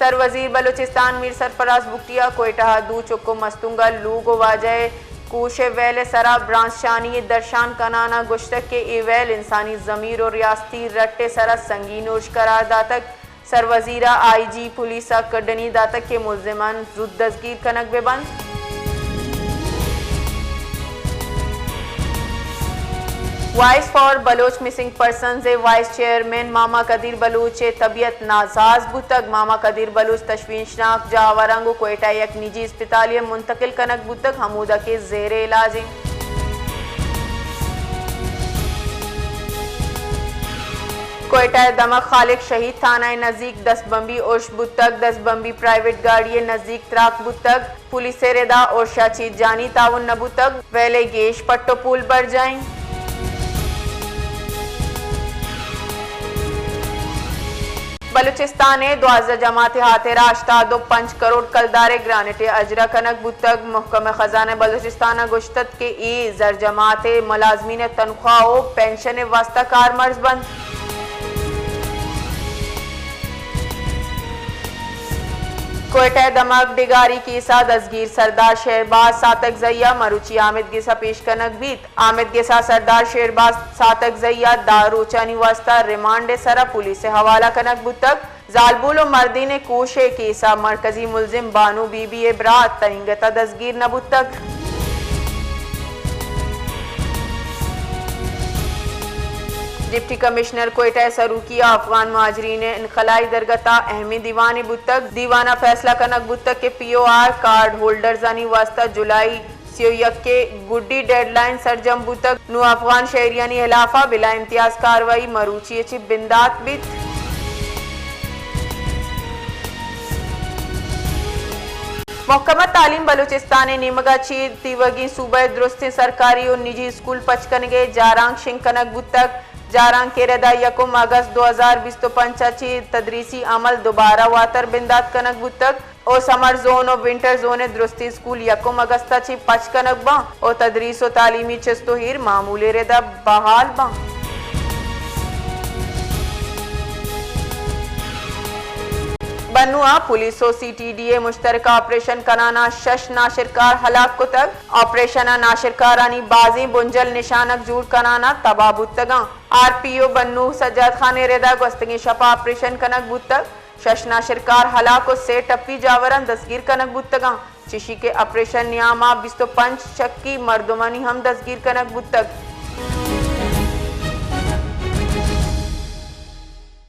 سروزیر بلوچستان میر سرفراز بگٹی ءَ کوئٹہ ءَ دو چک ءُ مستونگ ءَ لوگ ءُ واجہ ءِ کوش ءِ ویل ءِ سرا برانزشانی ءِ درشان کنان ءَ گوشتگ کہ اے ویل انسانی ضمیر ءُ ریاستی رٹ ءِ سرا سنگین ارش قرار داتگ۔ سروزیر ءَ آئی جی پولیس ءَ کڈنی داتگ کہ ملزمان زوت دزگیر کنگ بہ بنت۔ Voice for Baloch missing persons ءِ وائس چیئرمین ماما قدیر بلوچ ءِ طبیعت ناساز بوتگ۔ ماما قدیر بلوچ تشویشناک جاہ ءَ رنگ ءُ کوئٹہ ءِ یک نجی اسپتالے ءَ منتقل کنگ بوتگ، ہمودا کہ زیر علاج انت۔ کوئٹہ ءِ دمگ خالق شہید تھانہ ءِ نزیک دست بمبی ارش بوتگ، دست بمبی پرائیویٹ گاڑی ءِ نزیک تراک بوتگ۔ پولیس ءِ ردا ارش ءَ چہ جانی تاوان نہ بوتگ، ویل ءِ گیش پٹ ءُ پول برجاہ انت۔ بلوچستان ءِ دوازدہ جماعت ءِ ہاترا ہشتاد ءُ پنچ کروڑ کلدار ءِ گرانٹ ءِ اجرا کنگ بوتگ۔ محکمہ خزانہ بلوچستان ءَ گوشتگ کہ اے زر جماعت ءِ ملازمین ءِ تنخواہ ءُ پنشن ءِ واستہ کارمرز بنت۔ کوئٹہ ءِ دمگ ڈگاری کیس ءَ دزگیر سردار شہرباز ساتکزئی ءَ مروچی آمدگس ءَ پیش کنگ بیت۔ آمدگس ءَ سردار شہرباز ساتکزئی ءَ دہ روچانی واستہ ریمانڈ ءِ سرا پولیس ءِ حوالہ کنگ بوتگ۔ زالبول ءُ مردین ءِ کوش ءِ کیس ءَ مرکزی ملزم بانو بی بی ءِ برات ترینگت ءَ دزگیر نہ بوتگ۔ ڈپٹی کمشنر کوئٹہ ءِ سروکی ءَ افغان مہاجرین ءِ انخلائی درگت ءَ اہمیں دیوانے بوتگ۔ دیوان ءَ فیصلہ کنگ بوتگ کہ پی او آر کارڈ ہولڈرزانی واستہ جولائی سی ءُ یک ءِ گڈی ڈیڈ لائن سرجم بوتگ۔ نوں افغان شہریانی ہلاف ءَ بلا امتیاز کاروائی مروچی ءَ چہ بندات بیت۔ محکمہ تعلیم بلوچستان ءِ نیمگ ءَ چہ تیوگیں صوبہ ءِ درستیں سرکاری ءُ نجی اسکول پچ کنگ ءِ جارانک شنگ کنگ بوتگ۔ جارانک ءِ ردا یکم اگست دو ہزار بیست ءُ پنچ ءَ چہ تدریسی عمل دوبارہ واتر بندات کنگ بوتگ۔ ءُ سمر زون ءُ ونٹر زون ءِ درستیں اسکول یکم اگست ءَ چہ پچ کنگ باں ءُ تدریس ءُ تعلیمی چست ءُ ایر معمولی ردا بحال باں۔ بنو ءَ پولیس ءُ سی ٹی ڈی ءِ مشترکہ آپریشن کنان ءَ شش ناشرکار ہلاک کتگ۔ آپریشن ءَ ناشرکارانی بازیں بنجل نشانگ جوڑ کنان ءَ تباہ بوتگاں۔ آر پی او بنو سجاد خان ءِ ردا گوستگیں شپ ءَ آپریشن کنگ بوتگ۔ شش ناشرکار ہلاک ءُ سے ٹپی جاوراں دستگیر کنگ بوتگاں، چشی کہ آپریشن نیام ءَ بیست ءُ پنچ شکی مردمانی ہم دستگیر کنگ بوتگ۔